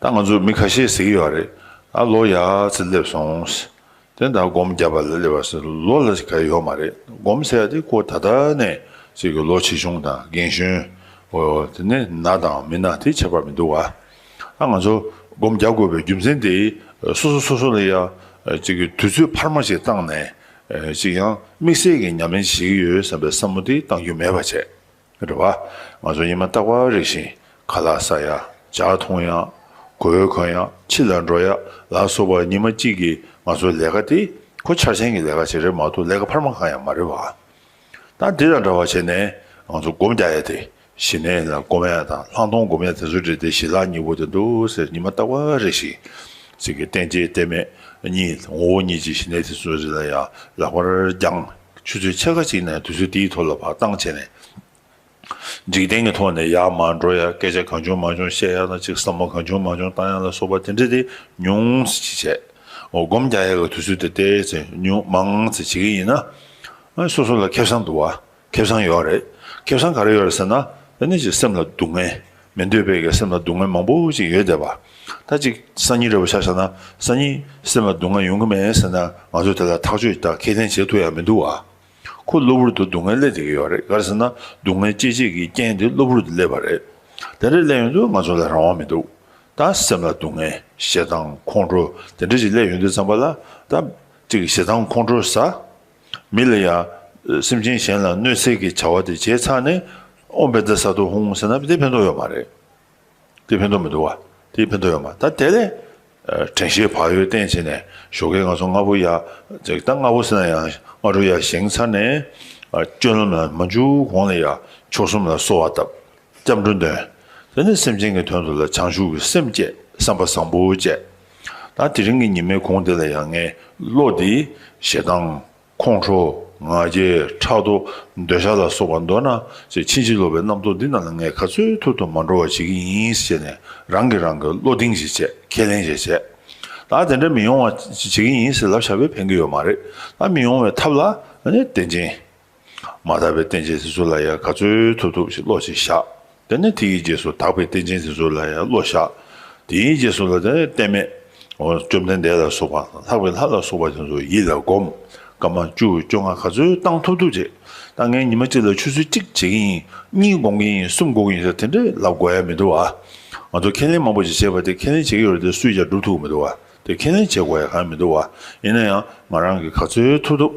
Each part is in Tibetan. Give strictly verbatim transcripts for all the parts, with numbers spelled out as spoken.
ད་ང་ཚོ་མི་ཁ་ཤས་ཟེར་གྱི་ཡོད་རེད། ཨ་ལོ་ཡག་ཙམ་སླེབས་སོང་། དེ་ད་སྒོམ་རྒྱབ་པ་ལ་སླེབས་པ་ཟེར་ལོ་ལ་ག་ཡོད་མ་རེད། སྒོམ་ཟེར་ཡ་དེ་ཁོ་ད་ལྟ་ནས་ཅིག་གི་ལོ་ཆེ་ཆུང་དང་རྒན་གཞོན། འོ་དེ་ནས་ན་དང་མི་ན་དེ་ཁྱད་པར་མི་འདུག་བ། ཨ་ང་ཚོ་སྒོམ་རྒྱག་དགོས་པའི་རྒྱུ་མཚན་དེ་སོ་སོ་སོ་སོ་ལ་ཡ་ཅིག་གི་དུས་ཚོད་འཕར་མ་ཞིག་བཏང་ནས་ཅིག་ཡང་དམིགས་བསལ་གྱི་ཉམས་ལེན་བྱེད་ཀྱི་ཡོད་བསམ་པའི་བསམ་བློ་དེ་བཏང་རྒྱུ་མེད་པ་བྱས། རེད་བ། ང་ཚོ་ཉི་མ་རྟག་པར་རེ་བཞིན་ཁ་ལག་ཟ་ཡ། ཇ་འཐུང་ཡ། གོས་གོན་ཡ། ཕྱི་ལ་འགྲོ་ཡ་ལ་སོགས་པ་ཉི་མ་གཅིག་གི་ང་ཚོའི་ལས་ཀ་དེ་ཁོ་འཆར་ཅན་གྱི་ལས་ཀ་ཞིག་རེད་མ་གཏོགས་ལས་ཀ་འཕར་མ་གང་ཡང་མ་རེད་བ། ད་འདི་དང་འདྲ་བ་བྱས་ནས་ང་ཚོ་སྒོམ་རྒྱག་ཡ་དེ་ཞི་གནས་ལ་སྒོམ་ཡ་དང་ལྷག་མཐོང་སྒོམ་ཡ་དེ་ཚོ་རེད་དེ་ཞི་ལྷག་གཉིས་པོ་དེ་འདུག་ཟེར་ཉི་མ་རྟག་པར་རེ་བཞིན་ཅིག་གི་རྟེན་བཅས་རྟེན་མེད་གཉིས་ངོ་བོ་ཉིད་ཀྱི་ཞི་གནས་དེ་ཚོ་རེ་ལ་ཡ་ལག་པར་བརྐྱངས། ཆུ་ཚོད་ཕྱེད་ཀ་ཅིག་ནས་དུས་ཚོད་དེའི་ཐོག་ལ་བག་བཏང་བྱས་ནས། འཇིག་རྟེན་གྱི་ཐོག་ནས་ཡར་མར་འགྲོ་ཡ། སྐད་ཆ་གང་བྱུང་མང་བྱུང་བཤད་ཡ་དང་ཅིག་བསམ་བློ་གང་བྱུང་མང་བྱུང་བཏང་ཡ་ལ་སོགས་པ་དེ་འདྲ་དེ་ཉུང་ཙམ་ཅིག་བྱས། འོ་སྒོམ་རྒྱག་ཡ་གི་དུས་ཚོད་དེ་ཏོག་ཙམ་ཉུང་མང་ཙམ་བྱེད་ཀྱི་ཡིན་ན། ཨ་སོ་སོ་ལ་ཁེ་བཟང་འདུག་བ། ཁེ་བཟང་ཡོད་རེད། ཁེ་བཟང་ག་རེ་ཡོད་རེད་ཟེར་ན། དེ་ནི་ཅིག་སེམས་ལ་སྡུག་བསྔལ། མི་འདོད་པའི་གི་སེམས་ལ་སྡུག་བསྔལ་མང་པོ་ཅིག་ཡོད་བསྡད་པ། ད་ཅིག་སང་ཉིན་རེ་བ་ཆ་བཞག་ན་སང་ཉིན་སེམས་ལ་སྡུག་བསྔལ་ཡོང་གི་མེད་ཟེར་ན་ང་ཚོ་དེ་ལ་ཐག་གཅོད་དང་ཁས་ལེན་བྱེད་ཐུབ་ཡ་མི་འདུག་བ། ཁོ་གློ་བུར་དུ་སྡུག་བསྔལ་སླེབས་བསྡད་ཀྱི་ཡོད་རེད། ག་རེ་ཟེར་ན་སྡུག་བསྔལ་སྐྱེད་བྱེད་ཀྱི་རྐྱེན་དེ་གློ་བུར་དུ་སླེབས་པ་རེད། དེ་འདྲ་སླེབས་ཡོང་དུས་ང་ཚོ་ལ་རང་དབང་མི་འདུག་ད་སེམས་ལ་སྡུག་བསྔལ་ཞེ་སྡང་ཁོང་ཁྲོ་དེ་འདྲ་ཞིག་སླེབས་ཡོང་དུས་ཙམ་པ་ལ་ད་ཅིག་ཞེ་སྡང་ཁོང་ཁྲོ་ཟ། མི་ལ་ཡ། སེམས་ཅན་གཞན་ལ་གནོད་འཚེ་གི་བྱ་བ་དེ་བྱས་ཚར་ནས་ཨོཾ་བཛྲ་ས་ཏྭ་ཧཱུྃ་ཟེར་ན་དེ་ཕན་ཐོགས་ཡོད་མ་རེད། དེ་ཕན་ཐོགས་མི་འདུག་བ། དེ་ཕན་ཐོགས་ཡོད་མ་ད་དེ་ལས། དྲན་ཤེས་བག་ཡོད་བསྟེན་བྱས་ནས་ཞོགས་ཀས་ང་ཚོ་སྔ་པོ་ཡ། ཅིག་ད་སྔ་པོ་ཟེར་ན་ཡང་སྔ་དྲོ་ཡ་བཞེངས་ཚར་ནས། སྤྱོད་ལམ་ལ་མ་འཇུག་གོང་ལ་ཡ་མཆོག་གསུམ་ལ་གསོལ་བ་བཏབ། སྐྱབས་འགྲོ་འདོན། དེ་ནས་སེམས་ཅན་གྱི་དོན་དུ་ལ་བྱང་ཆུབ་ཀྱི་སེམས་བསྐྱེད་བསམ་པ་བཟང་པོ་བསྐྱེད། ད་དེ་རིང་གི་ཉི་མའི་གུང་དེ་ལ་ཡང་ངས་བློ་འདི་ཞེ་སྡང་། ཁོང་ཁྲོ། ང་རྒྱལ། ཕྲག་དོག་འདོད་ཆགས་ལ་སོགས་པ་མདོར་ན་ཅིག་ཕྱིན་ཅི་ལོག་པའི་རྣམ་རྟོག་འདི་རྣམས་ལ་ངས་ག་ཚོད་ཐུབ་ཐུབ་མ་འགྲོ་བ་བྱེད་ཀྱི་ཡིན་ཟེར་ནས་རང་གིས་རང་གི་བློ་གདེང་ཞིག་བྱས་ཁས་ལེན་ཞིག་བྱས། ད་དེ་འདྲ་མི་ཡོང་བ་བྱེད་ཀྱི་ཡིན་ཟེར་ལབ་བཞག་པས་ཕན་གྱི་ཡོད་མ་རེད། ད་མི་ཡོང་བའི་ཐབས་ལ་ཨ་ནི་རྟེན་ཅན། མ་དག་པའི་རྟེན་ཅན་དེ་ཚོ་ལ་ཡང་ག་ཚོད་ཐུབ་ཐུབ་ཞིག་བློ་ཞིག་བཞག་དེ་ནས་དེ་ཡི་རྗེས་སུ་དག་པའི་རྟེན་ཅན་དེ་ཚོ་ལ་ཡང་བློ་བཞག་དེའི་རྗེས་སུ་ལ་དེ་རྟེན་མེད། འོ་བཅོམ་ལྡན་འདས་ལ་སོགས་པ་ལྷག་པའི་ལྷ་ལ་སོགས་པ་དེ་ཚོ་ཡིད་ལ་སྒོམ། སྐར་མ་བཅུ་བཅོ་ལྔ་ག་ཚོད་བཏང་ཐུབ་ཐུབ་བྱེད། ད་ངས་ཉི་མ་གཅིག་ལ་ཆུ་ཚོད་གཅིག་བྱེད་ཀྱི་ཡིན། གཉིས་སྒོམ་གྱི་ཡིན། གསུམ་སྒོམ་གྱི་ཡིན་ཟེར་དེ་འདྲས་ལབ་དགོས་ཡ་མི་འདུག་ཨ། ང་ཚོ་ཁས་ལེན་མང་པོ་ཞིག་བྱས་པ་དེ་ཁས་ལེན་བྱེད་ཀྱི་ཡོད་རེད་དེ་སུས་ཀྱང་སྒྲུབ་ཐུབ་ཀྱི་མི་འདུག་ཨ། དེ་ཁས་ལེན་བྱེད་དགོས་ཡ་གང་ཡང་མི་འདུག་ཨ། ཡིན་ན་ཡང་ང་རང་གིས་ག་ཚོད་ཐུབ་ཐུབ།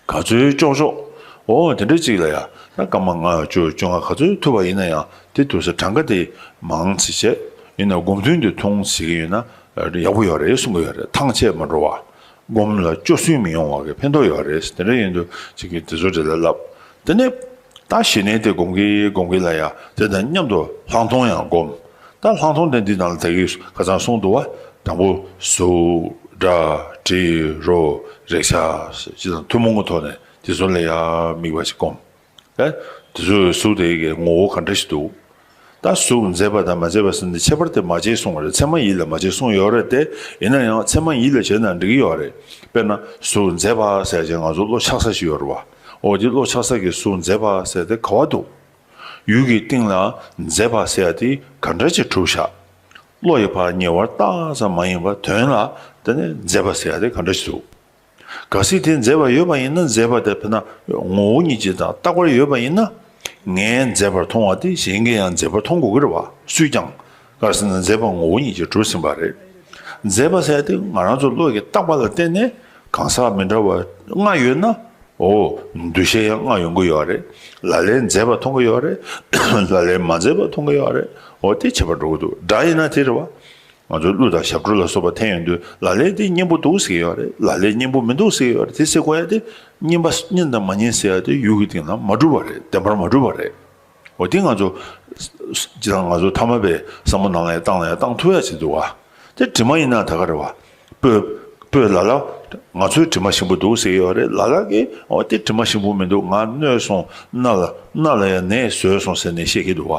ག་ཚོད་ལྕོགས་ལྕོགས། འོ་དེ་འདྲ་ཅིག་ལ་ཡ། ད་སྐར་མ་ལྔ་བཅུ་བཅོ་ལྔ་ག་ཚོད་ཐུབ་པ་ཡིན་ན་ཡང་དེ་དུས་སུ་གྲངས་ཀ་དེ་མང་ཙི་བྱས། ཡིན་ན་སྒོམ་ཐུན་དེ་ཐུང་ཙི་ཞིག་ཡོད་ན་ཡག་པོ་ཡོད་རེད་གསུང་གི་ཡོད་རེད། ཐང་ཆད་མ་འགྲོ་བ། སྒོམ་ལ་སྐྱོ་སུན་མི་ཡོང་བ་གི་ཕན་ཐོགས་ཡོད་རེད། དེ་འདྲ་ཡིན་དུས་ཅིག་གིས་དེ་ཚོ་འདྲ་ལ་ལབ། དེ་ནས་ད་ཞི་གནས་དེ་སྒོམ་གི་སྒོམ་གི་ལ་ཡ་དེ་དང་མཉམ་དུ་ལྷག་མཐོང་ཡང་སྒོམ། ད་ལྷག་མཐོང་དེ་འདི་ནང་ལ་ད་གིན་ཁ་སང་གསུངས་འདུག་བ། དང་པོ་གཟུགས། སྒྲ། དྲི། རོ། རེག་བྱ། ཅི་དང་ཐུན་མོང་གི་ཐོག་ནས་དེ་ཚོ་ལ་ཡང་དམིགས་པ་ཞིག་སྒོམ། ད་དེ་ཚོའི་གཟུགས་དེ་གའི་ངོ་བོ་ག་འདྲ་ཞིག་འདུག་ད་གཟུགས་མཛེས་པ་དང་མ་མཛེས་པ་ཟེར་ནས་ཁྱད་པར་དེ་མ་བྱེད་གསུངས་པ་རེད། ཚད་མ་ཡིད་ལ་མ་བྱེད་གསུངས་ཡོད་རེད་དེ། ཡིན་ན་ཡང་ཚད་མ་ཡིད་ལ་བྱེད་ན་འགྲིག་གི་ཡོད་རེད། དཔེར་ན་གཟུགས་མཛེས་པ་ཟེར་ཅིག་ང་ཚོ་བློ་ཆགས་ས་ཞིག་ཡོད་རེད་བ། འོ་དེ་བློ་ཆགས་ས་གི་གཟུགས་མཛེས་པ་ཟེར་དེ་ག་བ་འདུག་ཡུལ་གྱི་སྟེང་ལ་མཛེས་པ་ཟེར་ཡ་དེ་ག་འདྲ་ཅིག་གྲུབ་བཞག་བློ་ཡིས་ཕར་ཉེ་བར་བལྟ་ཙམ་མ་ཡིན་པར་དོན་ལ་དེ་ནི་མཛེས་པ་ཟེར་ཡ་དེ་ག་འདྲ་ཅིག་འདུག་གལ་སྲིད་དེ་མཛེས་པ་ཡོད་པ་ཡིན་ན་མཛེས་པ་དེ་དཔེར་ན་ངོ་བོ་ཉིད་ཀྱིས་དང་རྟག་པར་ཡོད་པ་ཡིན་ན། ངས་མཛེས་པར་མཐོང་བ་དེ་གཞན་གྱིས་ཡང་མཛེས་པར་མཐོང་དགོས་ཀྱི་རེད་བ། སུས་ཀྱང་། གལ་སྲིད་ན་མཛེས་པ་ངོ་བོ་ཉིད་ཀྱིས་གྲུབ་ཟིན་པ་རེད། མཛེས་པ་ཟེར་ཡ་དེ་ང་རང་ཚོ་བློ་ཡི་རྟག་པ་ལ་བརྟེན་ནས་གང་ཟག་མི་འདྲ་བ་ལྔ་ཡོད་ན། འོ། འདུ་ཤེས་ཡང་ལྔ་ཡོང་གི་ཡོད་རེད། ལ་ལས་མཛེས་པ་མཐོང་གི་ཡོད་རེད། ལ་ལས་མ་མཛེས་པ་མཐོང་གི་ཡོད་རེད། འོ་དེ་ཁྱད་པར་འགྲོ་གི་འདུག་སྒྲ་ཡིན་ན་དེ་རེད་བ། ང་ཚོ་གླུ་དང་ཞབས་བྲོ་ལ་སོགས་པ་འཐེན་ཡོང་དུས་ལ་ལས་དེ་སྙན་པོ་འདུག་ཟེར་གྱི་ཡོད་རེད། ལ་ལས་སྙན་པོ་མི་འདུག་ཟེར་གྱི་ཡོད་རེད། དེ་ཟེར་དགོས་ཡ་དེ་སྙན་པ་སྙན་དང་མ་སྙན་ཟེར་ཡ་དེ་ཡུལ་གྱི་སྟེང་ལ་མ་གྲུབ་པ་རེད། བདེན་པར་མ་གྲུབ་པ་རེད། འོ་དེ་ང་ཚོ་སྤྱིར་བཏང་ང་ཚོ་ཐ་མལ་པའི་བསམ་བློ་ནང་ལ་ཡང་བཏང་ལ་ཡང་བཏང་ཐུབ་ཡ་ཅིག་འདུག་བ། དེ་དྲི་མ་ཡིན་ན་ད་ག་རེད་བ། སྤོས་སྤོས་ལ་ལ། ང་ཚོའི་དྲི་མ་ཞིམ་པོ་འདུག་ཟེར་གྱི་ཡོད་རེད། ལ་ལ་གིས་འོ་དེ་དྲི་མ་ཞིམ་པོ་མི་འདུག་ང་གནོད་སོང་། སྣ་ལ་སྣ་ལ་ཡང་ནད་བཟོས་སོང་ཟེར་ནས་བཤད་ཀྱི་འདུག་བ།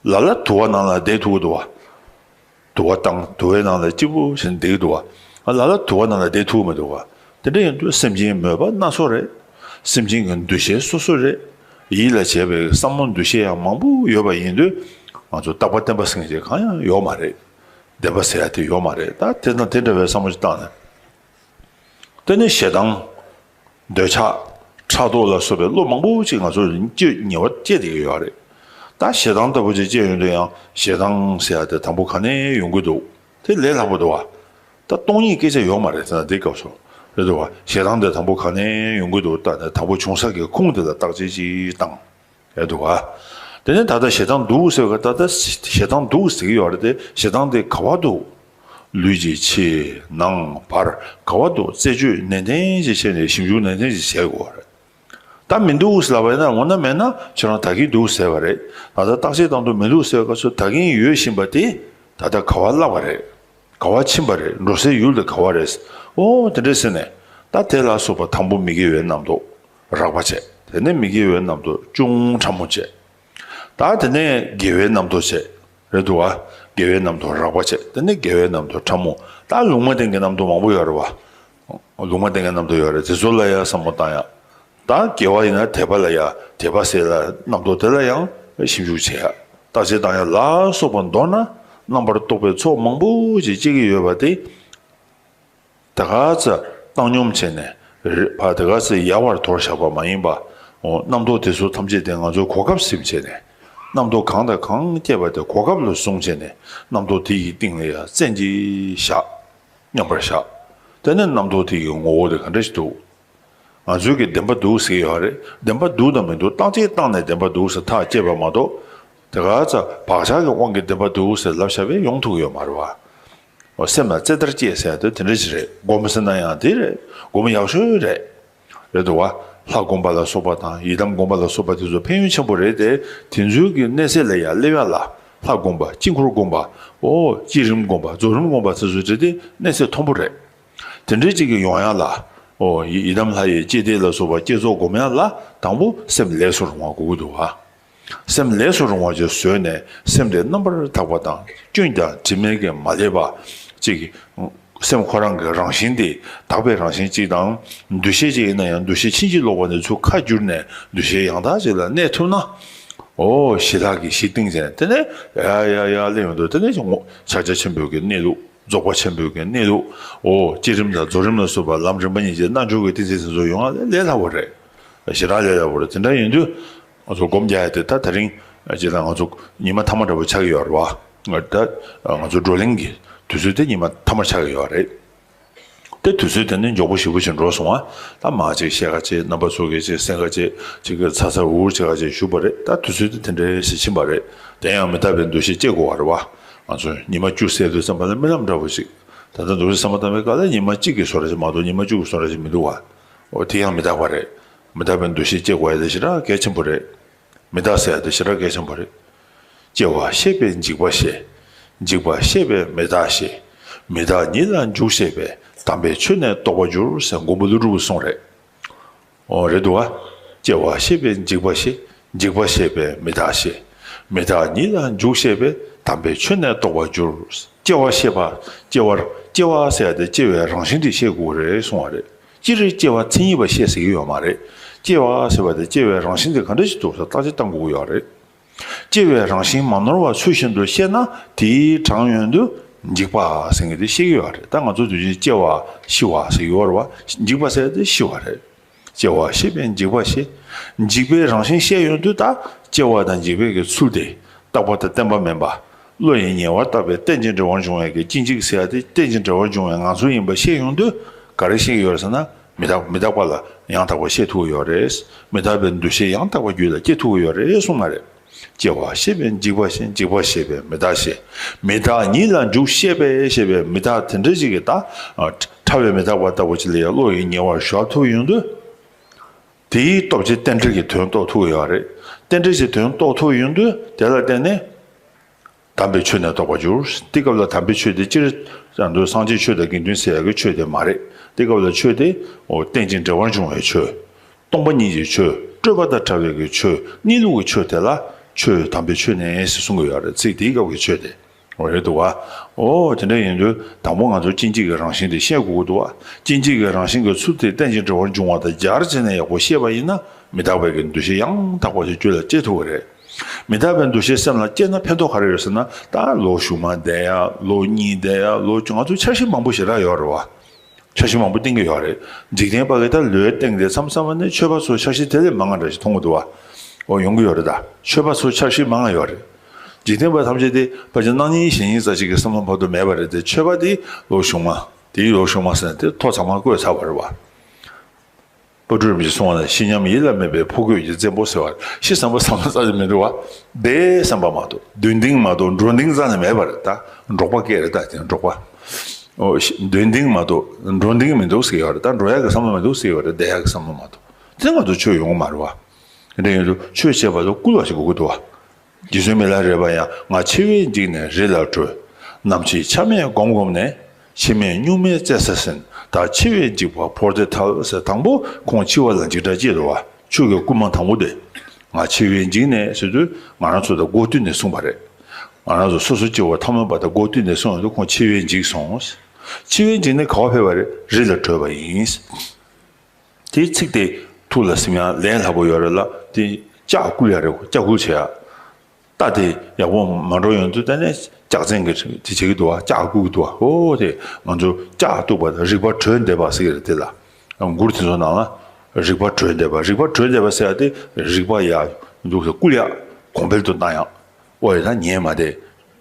ལ་ལ་དུ་བ་ནང་ལ་བསྡད་ཐུབ་ཀྱི་འདུག་བ། དུ་བ་བཏང་དུ་བའི་ནང་ལ་སྐྱིད་པོ་བྱས་ནས་བསྡད་ཀྱི་འདུག་བ། ལ་ལ་དུ་བ་ནང་ལ་བསྡད་ཐུབ་ཀྱི་མི་འདུག་བ། དེ་འདྲ་ཡིན་དུས་སེམས་ཅན་མོས་པ་སྣ་ཚོགས་རེད། སེམས་ཅན་གྱི་འདུ་ཤེས་སོ་སོ་རེད། ཡིད་ལ་བྱེད་པའི་བསམ་བློ་འདུ་ཤེས་ཡང་མང་པོ་ཡོད་པ་ཡིན་དུས། ང་ཚོ་རྟག་པ་བརྟན་པ་ཟེར་མཁན་ཅིག་གང་ཡང་ཡོད་མ་རེད། བདེན་པ་ཟེར་ཡ་དེ་ཡོད་མ་རེད། ད་དེ་དང་དེ་འདྲ་བའི་བསམ་བློ་ཞིག་བཏང་ནས། དེ་ནས་ཞེ་སྡང་། འདོད་ཆགས། ཕྲག་དོག་ལ་སོགས་པའི་བློ་མང་པོ་ཅིག་ང་ཚོ་སྐྱེ་ཉེ་བར་སྐྱེས་བསྡད་ཀྱི་ཡོད་རེད། ད་ཞེ་སྡང་ལྟ་བུ་ཅིག་སྐྱེས་ཡོང་དུས་ཡང་ཞེ་སྡང་ཟེར་ཡ་དེ་དང་པོ་ག་ནས་ཡོང་གི་འདུག་དེ་ལས་སླ་པོ་འདུག་བ། ད་སྟོང་ཉིད་སྐད་ཆ་ཡོད་མ་རེད་ཟེར་ན་འདི་སྐབས་སུ། རེད་འདུག་བ། ཞེ་སྡང་དེ་དང་པོ་ག་ནས་ཡོང་གི་འདུག་ད་ནས་དང་པོ་བྱུང་ས་གི་ཁུངས་དེ་ལ་བརྟག་དཔྱད་ཅིག་བཏང་། ཡ་འདུག་ག་དེ་ནས་ད་ལྟ་ཞེ་སྡང་འདུག་ཟེར་བ། ད་ལྟ་ཞེ་སྡང་འདུག་ཟེར་གྱི་ཡོད་རེད་དེ། ཞེ་སྡང་དེ་ག་བ་འདུག་ལུས་ཀྱི་ཕྱི་ནང་བར་ག་བ་འདུག་རྩད་གཅོད་ནན་ཏན་ཞིག་བྱས་ནས་ཞིབ་འཇུག་ནན་ཏན་ཞིག་བྱེད་དགོས་རེད། ད་མི་འདུག་ཟེར་ལབ་པ་ཡིན་ན། འོ་ན་མེད་ན་ཁྱེད་རང་ད་གིན་འདུག་ཟེར་བ་རེད། ད་ལྟ་བརྟག་དཔྱད་བཏང་དུས་མི་འདུག་ཟེར་བ་སྐབས་སུ་ད་གིན་ཡོད་བཞིན་པ་དེ་ད་ལྟ་ག་བ་བརླག་པ་རེད། ག་བ་ཕྱིན་པ་རེད། འགྲོ་སའི་ཡུལ་དེ་ག་བ་རེད། ཨོ་དེ་འདྲས་ཟེར་ནས། ད་དེ་ལ་སོགས་པ་དང་པོ་མི་དགེ་བའི་རྣམ་རྟོག་རགས་པ་བྱས། དེ་ནས་མི་དགེ་བའི་རྣམ་རྟོག་ཅུང་ཕྲ་མོ་བྱས། ད་དེ་ནས་དགེ་བའི་རྣམ་རྟོག་བྱས། རེད་འདུག་བ། དགེ་བའི་རྣམ་རྟོག་རགས་པ་བྱས། དེ་ནས་དགེ་བའི་རྣམ་རྟོག་ཕྲ་མོ། ད་ལུང་མ་བསྟན་གྱི་རྣམ་རྟོག་མང་པོ་ཡོད་རེད་བ། ལུང་མ་བསྟན་གྱི་རྣམ་རྟོག་ཡོད་རེད། དེ་ཚོ་ལ་ཡང་བསམ་བློ་བཏང་ཡ། ད་དགེ་བ་ཡིན་ན་དད་པ་ལ་ཡ། དད་པ་ཟེར་ལ་རྣམ་རྟོག་དེ་ལ་ཡང་ཞིབ་འཇུག་བྱེད་ཡ། བརྟག་དཔྱད་བཏང་ཡ་ལ་སོགས་པ་མདོར་ན་རྣམ་པར་རྟོག་པའི་ཚོགས་མང་པོ་ཞིག་སྐྱེ་གི་ཡོད་པ་དེ། ད་ག་ཚོད་བཏང་སྙོམས་བྱས་ནས་རེད་བ། ད་ག་ཚོད་ཡལ་བར་དོར་བཞག་པ་མ་ཡིན་པ། འོ། རྣམ་རྟོག་དེ་ཚོ་ཐམས་ཅད་དེ་ང་ཚོས་གོ་སྐབས་ཟིན་བྱས་ནས། རྣམ་རྟོག་གང་དང་གང་སྐྱེས་པ་དེ་གོ་སྐབས་ལ་བཟུང་བྱས་ནས། རྣམ་རྟོག་དེ་ཡི་སྟེང་ལ་ཡ་བཙན་གྱིས་བཞག་མཉམ་པར་བཞག་དེ་ནས་རྣམ་རྟོག་དེ་ཡི་ངོ་བོ་དེ་ག་འདྲ་ཞིག་འདུག་ང་ཚོའི་གི་བདེན་པ་འདུག་ཟེར་གྱི་ཡོད་རེད། བདེན་པ་འདུག་དང་མི་འདུག་བརྟག་དཔྱད་བཏང་ནས་བདེན་པ་འདུག་ཟེར་ཐག་བཅད་པ་མ་གཏོགས། དེ་ག་ཚོད་བག་ཆགས་ཀྱི་དབང་གིས་བདེན་པ་འདུག་ཟེར་ལབ་བཞག་པས་ཡོང་ཐུབ་ཀྱི་ཡོད་མ་རེད་བ། འོ། སེམས་ལ་རྩེ་ལྟར་བཅད་ཟེར་ཡ་དེ་དེ་འདྲ་ཞིག་རེད། སྒོམ་ཟེར་ན་ཡང་དེ་རེད། སྒོམ་ཡག་ཤོས་རེད། རེད་འདུག་བ། ལྷ་སྒོམ་པ་ལ་སོགས་པ་དང་ཡི་དམ་སྒོམ་པ་ལ་སོགས་པ་དེ་ཚོ་ཕན་ཡོན་ཆེན་པོ་རེད་དེ། དེ་ཚོའི་གི་གནས་ཚད་ལ་ཡ་སླེབས་ཡ་ལ། ལྷ་སྒོམ་པ། དཀྱིལ་འཁོར་སྒོམ་པ། འོ། བསྐྱེད་རིམ་སྒོམ་པ། རྫོགས་རིམ་སྒོམ་པ་དེ་ཚོ་རེད་དེ། གནས་ཚད་མཐོན་པོ་རེད། དེ་འདྲའི་ཅིག་གི་ཡོང་ཡ་ལ། འོ། ཡི་ཡི་དམ་ལྷ་ཡི་བསྐྱེད་བཟླས་ལ་སོགས་པ་བསྐྱེད་རྫོགས་སྒོམ་ཡ་ལ་དང་པོ་སེམས་ལས་སུ་རུང་བ་དགོས་ཀྱི་འདུག་བ། སེམས་ལས་སུ་རུང་བ་ཅིག་བཟོས་ནས། སེམས་དེ་རྣམ་པར་དག་པ་དང་། སྐྱོན་དང་དྲི་མས་ཀྱང་མ་བསླད་པ་ཅིག་སེམས་ཁོ་རང་གི་རང་བཞིན་དེ་དག་པའི་རང་བཞིན་ཅིག་དང་། འདུ་ཤེས་ཅིག་ཡིན་ན་ཡང་འདུ་ཤེས་ཕྱིན་ཅི་ལོག་པ་ནས་ཚུར་ཁ་བསྒྱུར་ནས་འདུ་ཤེས་ཡང་དག་ཅིག་ལ་གནས་ཐུབ་ན། འོ། ཞི་ལྷག་གི་གཞི་བཏིང་བྱས་ནས། དེ་ནས་ཡ་ཡ་ཡ་སླེབས་ཡོང་དུས། དེ་ནས་ཕྱག་རྒྱ་ཆེན་པོའི་གི་གནས་ལུགས། རྫོགས་པ་ཆེན་པོའི་གི་གནས་ལུགས། འོ། བསྐྱེད་རིམ་དང་རྫོགས་རིམ་ལ་སོགས་པ་ལམ་རིམ་པ་གཉིས་ཀྱི་རྣལ་འབྱོར་གྱི་ཏིང་འཛིན་དེ་ཚོ་ཡོང་ཡ་ལས་སླ་པོ་རེད། ཞེ་དྲག་ལས་སླ་པོ་རེད། དེ་འདྲ་ཡིན་དུས། ང་ཚོ་སྒོམ་རྒྱག་ཡ་དེ་ད་དེ་རིང་ཅིག་ལ་ང་ཚོ་ཉི་མ་ཐ་མ་འདྲ་པོ་ཆགས་ཀྱི་ཡོད་རེད་བ། ད་ང་ཚོ་བགྲོ་གླེང་གི་དུས་ཚོད་དེ་ཉི་མ་ཐ་མ་ཆགས་ཀྱི་ཡོད་རེད། དེ་དུས་ཚོད་དེ་ནི་མགྱོགས་པོ་ཞེ་པོ་ཅིག་འགྲོ་སོང་བ། ད་མ་ཅིག་བཤད་ག་ཅིག་རྣམ་པ་ཚོ་གིས་ཅིག་གསན་ག་ཅིག་ཅིག་གི་ཚ་ཚ་འུར་འུར་བྱེད་ག་ཅིག་བཞུགས་པ་རེད། ད་དུས་ཚོད་དེ་དེ་འདྲའི་ཞིག་ཕྱིན་པ་རེད། དེ་ཡང་མི་རྟག་པའི་འདུ་ཤེས་སྐྱེ་དགོས་པ་རེད་བ། ང་ཚོ་ཉི་མ་བཅུ་ཟེར་དུས་ཙམ་པ་ལ་རྨི་ལམ་འདྲ་པོ་ཞིག་ད་ལྟ་འདུག་སེ་བསམ་བློ་བཏང་བའི་སྐབས་ལ་ཉི་མ་གཅིག་གི་བཟོ་འདྲ་ཞིག་མ་གཏོགས་ཉི་མ་བཅུ་གི་བཟོ་འདྲ་ཞིག་མི་འདུག་བ། འོ། དེ་ཡང་མི་རྟག་པ་རེད། མི་རྟག་པའི་འདུ་ཤེས་སྐྱེ་དགོས་ཡ་དེ་ཞེ་དྲག་གལ་ཆེན་པོ་རེད། མི་རྟག་ཟེར་ཡ་དེ་ཞེ་དྲག་གལ་ཆེན་པོ་རེད། སྐྱེ་བ་ཤེས་པས་འཇིག་པ་ཤེས། འཇིག་པ་ཤེས་པས་མི་རྟག་ཤེས། མི་རྟག་ཉིད་ལ་འཇུག་ཤེས་པས། དམ་པའི་ཆོས་ནི་རྟོགས་པར་འགྱུར་ཟེར་མགོན་པོ་ཀླུ་སྒྲུབ་ཀྱི་གསུང་རེད། འོ། རེད་འདུག་བ། སྐྱེ་བ་ཤེས་པས་འཇིག་པ་ཤེས། འཇིག་པ་ཤེས་པས་མི་རྟག་ཤེས། མི་རྟག་ཉིད་ལ་འཇུག་ཤེས་པས། དམ་པའི་ཆོས་ནི་རྟོགས་པར་འགྱུར། སྐྱེ་བ་ཤེས་པ། སྐྱེ་བར། སྐྱེ་བ་ཟེར་ཡ་དེ་སྐྱེ་བའི་རང་བཞིན་དེ་ཤེས་དགོས་རེད་གསུང་བ་རེད། སྤྱིར་སྐྱེ་བ་མཚན་ཉིད་པ་ཤེས་ཟེར་གྱི་ཡོད་མ་རེད། སྐྱེ་བ་ཟེར་བ་དེ་སྐྱེ་བའི་རང་བཞིན་དེ་ག་འདྲ་ཞིག་འདུག་ཟེར་བརྟག་དཔྱད་བཏང་དགོས་ཀྱི་ཡོད་རེད། སྐྱེ་བའི་རང་བཞིན་མ་ནོར་བ་ཚུལ་བཞིན་དུ་ཤེས་ན། དེའི་གྲངས་ཡོང་དུས་འཇིག་པ་ཟེར་མཁན་དེ་ཤེས་ཀྱི་ཡོད་རེད། ད་ང་ཚོ་དུས་རྒྱུན་སྐྱེ་བ་ཤི་བ་ཟེར་གྱི་ཡོད་རེད་བ། འཇིག་པ་ཟེར་དེ་ཤི་བ་རེད། སྐྱེ་བ་ཤེས་པས་འཇིག་པ་ཤེས། འཇིག་པའི་རང་བཞིན་ཤེས་ཡོང་དུས། ད་སྐྱེ་བ་དང་འཇིག་པའི་གི་ཚུལ་དེ་རྟག་པ་དང་བརྟན་པ་མིན་པ། བློ་ཡིས་ཉེ་བར་བརྟགས་པས་རྟེན་ཅིང་འབྲེལ་བར་འབྱུང་བའི་གི་སྐྱེ་འཇིག་ཟེར་ཡ་དེ་རྟེན་ཅིང་འབྲེལ་བར་འབྱུང་བའི་ངང་ཚུལ་ཡིན་པ་ཤེས་ཡོང་དུས། ག་རེ་ཤེས་ཀྱི་ཡོད་རེད་ཟེར་ན། མི་རྟག་མི་རྟག་པ་ལ་ཡང་དག་པ་ཤེས་ཐུབ་ཀྱི་ཡོད་རེད། མི་རྟག་པའི་འདུ་ཤེས་ཡང་དག་པ་རྒྱུད་ལ་སྐྱེ་ཐུབ་ཀྱི་ཡོད་རེད་གསུངས་པ་རེད། སྐྱེ་བ་ཤེས་པས་འཇིག་པ་ཤེས། འཇིག་པ་ཤེས་པས་མི་རྟག་ཤེས། མི་རྟག་ཉིད་ལ་འཇུག་ཤེས་པས་ཞེས་པའི་མི་རྟག་དེ་འདྲ་ཞིག་གི་ད། ཕྲ་བའི་མི་རྟག་པ་ལྟ་བུ་ཅིག་ལ་ཡང་བློ་ཡིས་ཉེ་བར་གཞོལ་ཐུབ་ཡོང་དུས། དེའི་སྟོབས་ཀྱིས་རྟེན་འབྲེལ་གྱི་དོན་རྟོགས་ཐུབ་ཀྱི་ཡོད་རེད། རྟེན་འབྲེལ་གྱི་དོན་རྟོགས་ཐུབ་ཡོང་དུས། དེ་ལ་བརྟེན་ནས། དམ་པའི་ཆོས་ནི་རྟོགས་པར་འགྱུར། དེ་སྐབས་ལ་དམ་པའི་ཆོས་དེ་སྤྱིར་བཏང་དུ་སངས་རྒྱས་ཆོས་དང་དགེ་འདུན་ཟེར་ཡག་གི་ཆོས་དེ་མ་རེད། དེ་སྐབས་ལ་ཆོས་དེ། འོ། རྟེན་ཅིང་འབྲེལ་བར་འབྱུང་བའི་ཆོས། སྟོང་པ་ཉིད་ཀྱི་ཆོས། སྤྲོས་པ་དང་བྲལ་བའི་གི་ཆོས། གནས་ལུགས་ཀྱི་ཆོས་དེ་ལ་ཆོས་དམ་པའི་ཆོས་ནི་ཟེར་གསུང་གི་ཡོད་རེད། ཚིག་དེའི་སྐབས་ཀྱི་ཆོས་དེ། འོ། རེད་འདུག་བ། འོ། དེ་འདྲ་ཡིན་དུས་དང་པོ་ང་ཚོ་སྐྱེ་འཇིག་གི་རང་བཞིན་དེ་ཤེས་དགོས་ཀྱི་འདུག་བ། སྐྱེ་འཇིག་གི་རང་བཞིན་གྱི་ཚུལ་དེ་རྟེན་ཅིང་འབྲེལ་བར་འབྱུང་བ་དང་སྦྱར་བྱས་ནས་ཡག་པོ་ཤེས་པ་ཡིན་ན། མི་རྟག་པའི་གི་འདུ་ཤེས་ཡང་དག་པ་ཞིག་རྒྱུད་ལ་སྐྱེ་ཐུབ་ཀྱི་རེད། མི་རྟག་པའི་འདུ་ཤེས་སེམས་ལ་སྐྱེས་ན་ཕན་ཐོགས་ག་རེ་ཡོད་ཟེར་ན། ད་ལོ་གཞུག་མ་བསྡད་ཡ། ལོ་གཉིས་བསྡད་ཡ། ལོ་བཅུ། ང་ཚོ་འཆར་གཞི་མང་པོ་ཞེ་དྲག་ཡོད་རེད་བ། འཆར་གཞི་མང་པོ་བཏིང་གི་ཡོད་རེད། འཇིག་རྟེན་པ་གི་ད་ལོས་བཏིང་དེ་མཚམས་མཚམས་ནས་ཆོས་པ་ཚོ་འཆར་གཞི་དེ་ལས་མང་ང་འདྲ་ཞིག་མཐོང་གི་འདུག་བ། འོ་ཡོང་གི་ཡོད་རེད། ད་ཆོས་པ་ཚོ་འཆར་གཞི་མང་ང་ཡོད་རེད། འཇིག་རྟེན་པ་ཐམས་ཅད་དེ་ཕལ་ཆེར་སྣང་བརྙན་ཞེན་ཡིན་ཙམ་ཞིག་གི་བསམ་བློ་བར་དུ་མེད་པ་རེད་དེ། ཆོས་པ་དེ་ལོ་གཞུག་མ། དེའི་ལོ་གཞུག་མ་ཟེར་ན་དེ་ཐོ་ཚང་མ་བཀོད་ཚར་བ་རེད་བ། དཔལ་སྤྲུལ་རིན་པོ་ཆེས་གསུངས་པ་ན། ཤི་ཉམས་ཡིད་ལ་མེད་པའི་ཕོ་རྒོད་ཀྱི་བཙན་པོ་ཟེར་བ། ཤི་བསམ་པ་བསམ་པ་རྩ་ཆེ་མི་འདུག་བ། བསྡད་བསམ་པ་མ་གཏོགས། འདོན་ཏིང་མ་གཏོགས་འགྲོ་ཏིང་རྩ་ནས་མེད་པ་རེད། ད་འབྲོག་པ་སྐད་རེད། ད་དེ་འབྲོག་པ། འོ་ཤི། འདོན་ཏིང་མ་གཏོགས་འགྲོ་ཏིང་མི་འདུག་ཟེར་གྱི་ཡོད་རེད། ད་འགྲོ་ཡག་གི་བསམ་བློ་མི་འདུག་ཟེར་གྱི་ཡོད་རེད། བསྡད་ཡག་གི་བསམ་བློ་མ་གཏོགས། དེ་ང་ཚོ་ཆོས་ཡོང་གི་མ་རེད་བ། དེ་འདྲ་ཡིན་དུས་ཆོས་བྱེད་པ་ལ་བསྐུལ་བ་ཞིག་དགོས་ཀྱི་འདུག་བ། རྗེ་བཙུན་མི་ལ་རས་པ་ཡང་། ང་འཆི་བས་འཇིགས་ནས་རི་ལ་བྲོས། ནམ་འཆི་ཆ་མེད་སྒོམ་སྒོམ་ནས། འཆི་མེད་གཉུག་མའི་བཙན་ས་ཟིན། བདག་འཆི་བས་འཇིགས་པ་བོར་ཏེ་ཐལ་ཟེར། དང་པོ་ཁོང་འཆི་བ་ལ་འཇིགས་སྐྲག་སྐྱེས་འདུག་བ། ཆོས་ཀྱི་བསྐུལ་མ་དང་པོ་དེ། ང་འཆི་བས་འཇིགས་ནས་ཟེར་དུས་ང་རང་ཚོ་དང་སྒོ་བསྟུན་ནས་གསུངས་པ་རེད། ང་རང་ཚོ་སོ་སོ་སྐྱེ་བོ་ཐ་མལ་པ་དང་སྒོ་བསྟུན་ནས་གསུངས་ཡོང་དུས་ཁོང་འཆི་བས་འཇིགས་སོང་། འཆི་བས་འཇིགས་ནས་ག་པར་ཕེབས་པ་རེད། རི་ལ་བྲོས་པ་ཡིན། དེའི་ཚིག་དེ་ཐུགས་ལ་ཟིན་ཡ་ལས་སླ་པོ་ཡོད་རེད་ལ། དེ་ལྕག་བསྐུལ་ཡ་རེད། ལྕག་བསྐུལ་བྱེད་ཡ། རྟ་དེ་ཡག་པོ་མ་འགྲོ་ཡོང་དུས་དེ་ནས་ལྕག་ཚན་གྱི་དེ་བྱེད་ཀྱི་འདུག་བ། ལྕག་བསྐུལ་གྱི་འདུག་བ། ཨོ་དེ་ང་ཚོ་ལྕག་གཏུག་པ་དང་རིག་པ་གྲོལ་འདེབས་པ་ཟེར་གྱི་རེད། དེ་ལ་མགུར་དེ་ཚོ་ནང་ལ་རིག་པ་གྲོལ་འདེབས་པ། རིག་པ་གྲོལ་འདེབས་པ་ཟེར་ཡ་དེ་རིག་པ་ཡར་འདུག་སེ་བསྐུལ་ཡ་གོང་འཕེལ་དུ་བཏང་ཡ། ཨོ་ཡ་ད་ཉན་མ་བསྡད།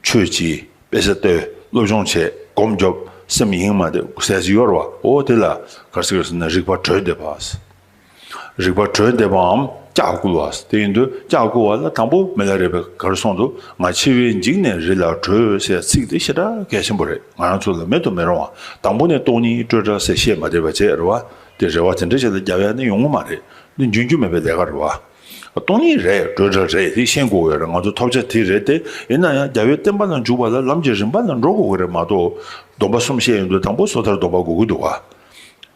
ཆོས་གྱིས་དཔེ་ཆ་ལྟོས། སློབ་སྦྱོང་བྱེད། སྒོམ་རྒྱོབ། སེམས་ཡེངས་མ་བསྡད་ཟེར་ཞིག་ཡོད་རེད་བ། ཨོ་དེ་ལ་ག་རེ་ཟེར་ཟེར་ན་རིག་པ་གྲོལ་འདེབས་པ། རིག་པ་གྲོལ་འདེབས་པའམ་ལྕག་བསྐུལ་བ། དེ་ཡིན་དུས་ལྕག་བསྐུལ་བ་ལ་དང་པོ་མི་ལ་རས་པས་ག་རེ་གསུངས་འདུག་ང་འཆི་བས་འཇིགས་ནས་རི་ལ་བྲོས་ཟེར་ཚིག་དེ་ཞེ་དྲག་གལ་ཆེན་པོ་རེད། ང་རང་ཚོ་ལ་མེད་དུ་མི་རུང་བ། དང་པོ་ནས་སྟོང་ཉིད་སྤྲོས་བྲལ་ཟེར་བཤད་མ་བསྡད་པ་བྱས་རེད་བ། དེ་རེ་བ་དེ་འདྲ་ཞིག་ལ་རྒྱབ་ཡ་ནི་ཡོང་གི་མ་རེད། འདི་འཇོན་རྒྱུ་མེད་པའི་ལས་ཀ་རེད་བ། སྟོང་ཉིད་རེད། སྤྲོས་བྲལ་རེད། དེ་ཤེས་དགོས་ཀྱི་རེད། ང་ཚོ་ཐོབ་བྱ་དེ་རེད་དེ། ཡིན་ན་ཡང་རྒྱལ་བའི་བསྟན་པ་ལ་འཇུག་པ་ལ་ལམ་གྱི་རིམ་པ་ལ་འགྲོ་དགོས་ཀྱི་རེད་མ་གཏོགས། སྡོམ་པ་གསུམ་བཤད་ཡོང་དུས་དང་པོ་སོ་ཐར་སྡོམ་པ་དགོས་ཀྱི་འདུག་བ།